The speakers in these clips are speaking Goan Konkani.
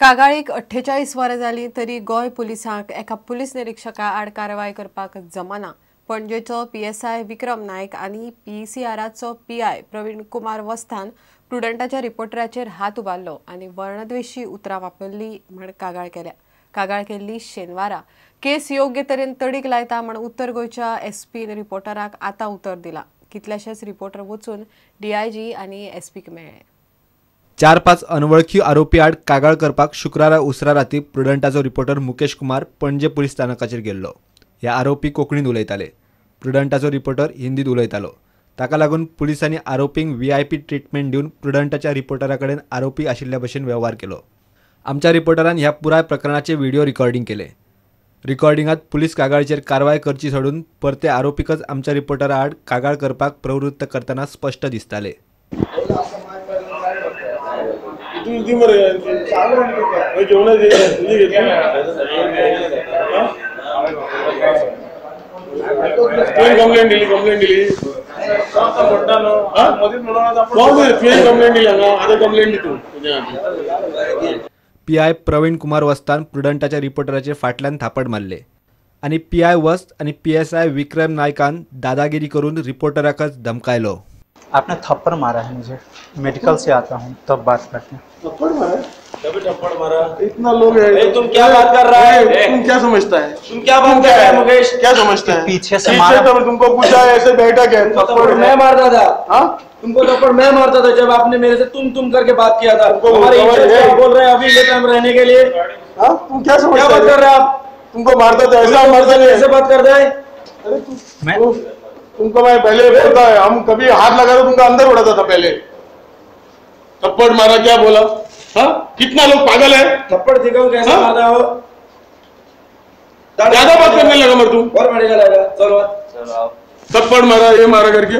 कागाळीक 48 वरां जालीं तरी गोंय पुलिसांक एका पुलीस निरीक्षका आड कारवाय करपाक जमना। पणजेचो PSI विक्रम नायक आनी PCRचो PI Praveen Kumar वस्तान प्रुडंटाच्या रिपोर्टराचेर हात उबारलो आनी वर्णद्वेशी उतरां वापरली म्हण कागाळ केल्या। कागाळ केल्ली शेनवारा। केस योग्य तरेन तडीक लायता म्हण उत्तर गोंयच्या एसपीन रिपोर्टराक आतां उतर दिला। कितल्याशेच रिपोर्टर वचून DIG आनी एसपीक मेळ्ळे। 4-5 अनवळखी आरोपी आड कागाळ करपाक शुक्रारा उसरा राती प्रुडंटाचो रिपोर्टर मुकेश कुमार पणजे पुलीस स्थानकाचेर गेल्लो। हे आरोपी कोंकणीत उलयताले, प्रुडंटाचो रिपोर्टर हिंदीत उलयतालो। ताका लागून पुलिसांनी आरोपींक VIP treatment दिवन प्रुडंटाच्या रिपोर्टरा कडेन आरोपी आशिल्ल्या भशेन वेव्हार केलो। आमच्या रिपोर्टरान ह्या पुराय प्रकरणाचे व्हिडिओ रिकॉर्डिंग केले। रिकॉर्डिंगात पुलीस कागाळीचेर कारवाय करची सोडून परते आरोपीकच आमच्या रिपोर्टरा आड कागाळ करपाक प्रवृत्त करतना स्पश्ट दिसताले। PI Praveen Kumar वस्तान प्रुडंटाच्या रिपोर्टराचे फाटल्यान थापड मारले आनी PI वस्त आनी PSI विक्रम नायकान दादागिरी करून रिपोर्टराकच धमकायलो। आपने थप्पड़ मारा है मुझे, मेडिकल से आता हूँ तब बात करते हैं। थप्पड़ मारा? कभी थप्पड़ मारा? इतना लोग है, तुम क्या बात कर रहा है? तुम क्या समझता है? तुम क्या बात कर रहा है मुकेश? क्या समझता है? पीछे से मारा। तो तुमको पूछा ऐसे बैठा क्या? थप्पड़ मैं मारता था। हाँ, तुमको थप्पड़ मैं मारता था जब आपने मेरे से तुम तुम करके बात किया था। हमारे बोल रहे हैं अभी ये टाइम रहने के लिए। हाँ, तुम क्या समझता क्या बात कर रहे हैं आप? तुमको मारता था ऐसा मारता नहीं, ऐसे बात करता है। अरे तुमको मैं पहले बोलता है, हम कभी हाथ लगा तो तुमको अंदर उड़ाता था पहले। थप्पड़ मारा क्या बोला? हाँ, कितना लोग पागल है। थप्पड़ दिखाओ कैसे मारा हो? ज्यादा बात करने लगा मर तू और मेडिकल आएगा। चलो चलो, थप्पड़ मारा ये मारा करके।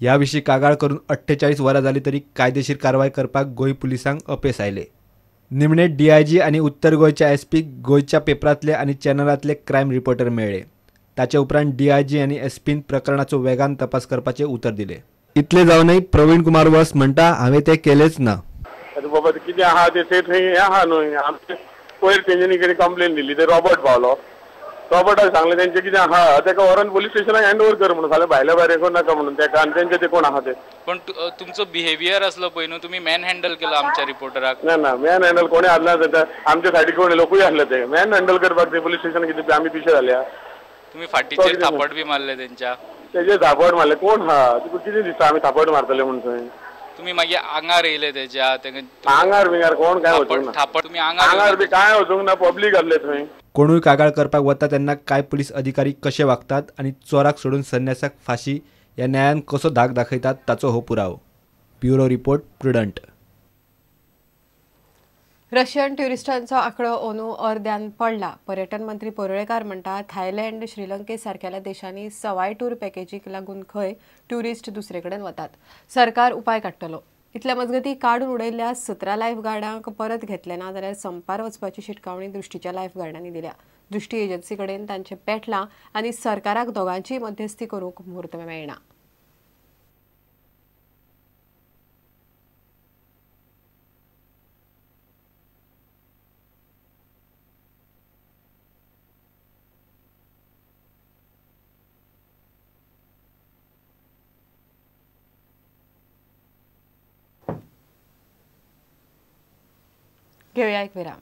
ह्या विशीं कागाळ करून 48 वरां जाली तरी कायदेशीर कारवाय करपाक गोंय पुलिसांक अपेस आयले। निमणे DIG आनी उत्तर गोंयच्या SP गोंयच्या पेपरांतले आनी चॅनलांतले क्रायम रिपोर्टर मेळ्ळे। ताचे उपरांत DIG आनी SPन प्रकरणाचो वेगान तपास करपाचें उतर दिलें। इतले जावनय प्रवीण कुमार वस्त म्हणटा हांवें तें केलेंच ना। बाबा कितें आहा ते थंय हें आहा न्हय, आमचे पयर तेंच्यांनी कितें कंप्लेन दिली ते रॉबर्ट पावलो, रॉबर्टाक सांगलें तेंचें कितें आहा तेका व्हरोन पोलीस स्टेशनाक हँड ओवर कर म्हणून, फाल्यां भायल्या भायर करूं नाका म्हणून तेका आनी तेंचे ते कोण आहा ते। पण तुमचो बिहेवियर आसलो पळय न्हू, तुमी मॅन हँडल केलो आमच्या रिपोर्टराक। ना ना, मॅन हँडल कोणें हाडना, आमच्या सायडीक कोण लोकूय आसले ते मॅन हँडल करपाक ते पोलीस स्टेशन कितें आमी पिशे जाल्या। तुमी फाटीचेर थापट बी मारले तेंच्या? तेजेर थापट मारले कोण आहा तुका कितें दिसता आमी थापट मारतले म्हूण थंय? तुम्ही मागीर आंगार येयले तेच्या? आंगार बिंगार कोण काय वचूंक ना, थापट तुम्ही आंगार बी काय वचूंक ना, पब्लीक आसले थंय। कोणूय कागाळ करपाक वता तेन्ना कांय पुलीस अधिकारी कशे वागतात आनी चोराक सोडून संन्यासाक फाशी ह्या न्यायान कसो धाक दाखयतात ताचो हो पुरावो। Bureau report, Prudent. Russian ट्युरिस्टांचो आंकडो अंदू अर्द्यान पडला। पर्यटन मंत्री परुळेकार म्हणटा थायलंड, श्रीलंके सारकेल्या देशांनी सवाय टूर पॅकेजीक लागून खंय ट्युरिस्ट दुसरे कडेन वतात। सरकार उपाय काडटलो। इतल्या मजगतीं काडून उडयल्ल्या 17 लायफ गार्डांक परत घेतले ना जाल्यार संपार वचपाची शिटकावणी दृष्टीच्या लायफ गार्डांनी दिल्या। दृष्टी एजन्सी कडेन तांचें पेटलां आनी सरकाराक दोगांचीय मध्यस्थी करूंक म्हूर्त मेळना। घेऊया एक विराम।